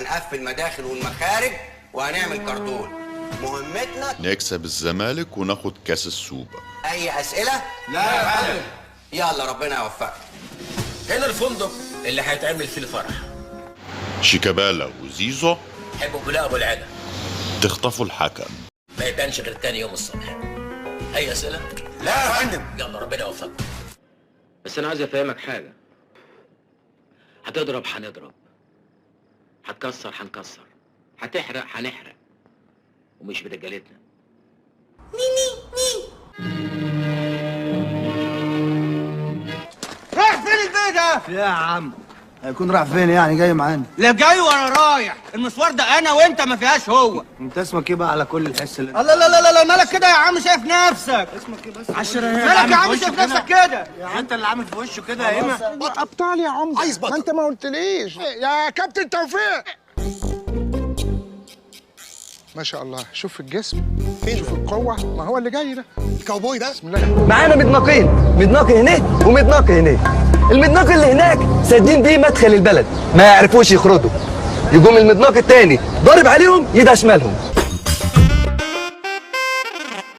هنقفل مداخل والمخارج وهنعمل كرتون. مهمتنا نكسب الزمالك وناخد كاس السوبر. اي اسئلة؟ لا يا فندم. يلا ربنا يوفقك. هنا الفندق اللي هيتعمل فيه الفرح. شيكابالا وزيزو حبوا بلا ابو العلا تخطفوا الحكم. ما يبانش غير تاني يوم الصبح. اي اسئلة؟ لا يا فندم. يلا ربنا يوفقك. بس انا عايز افهمك حاجة، هتضرب هنضرب، هتكسر هنكسر، هتحرق هنحرق، ومش برجالتنا. رايح فين البيه ده؟ يا عم هيكون راح فين يعني؟ جاي معانا. لا جاي ولا رايح، المشوار ده انا وانت ما فيهاش هو. انت اسمك ايه بقى على كل الحس اللي الله لا لا لا لا، مالك كده يا عم شايف نفسك؟ اسمك ايه بس؟ مالك يا عم شايف نفسك كده؟ انت اللي عامل في وشه كده يا ايمن. ابطال يا عمده، ما انت ما قلتليش يا كابتن توفيق. ما شاء الله، شوف الجسم، شوف القوة، ما هو اللي جاي ده الكاوبوي ده. بسم الله. معانا مدناقين، مدناق هناك ومدناق هناك. المدناق اللي هناك سادين بيه مدخل البلد، ما يعرفوش يخرجوا. يقوم المدناق التاني ضارب عليهم يدعش مالهم.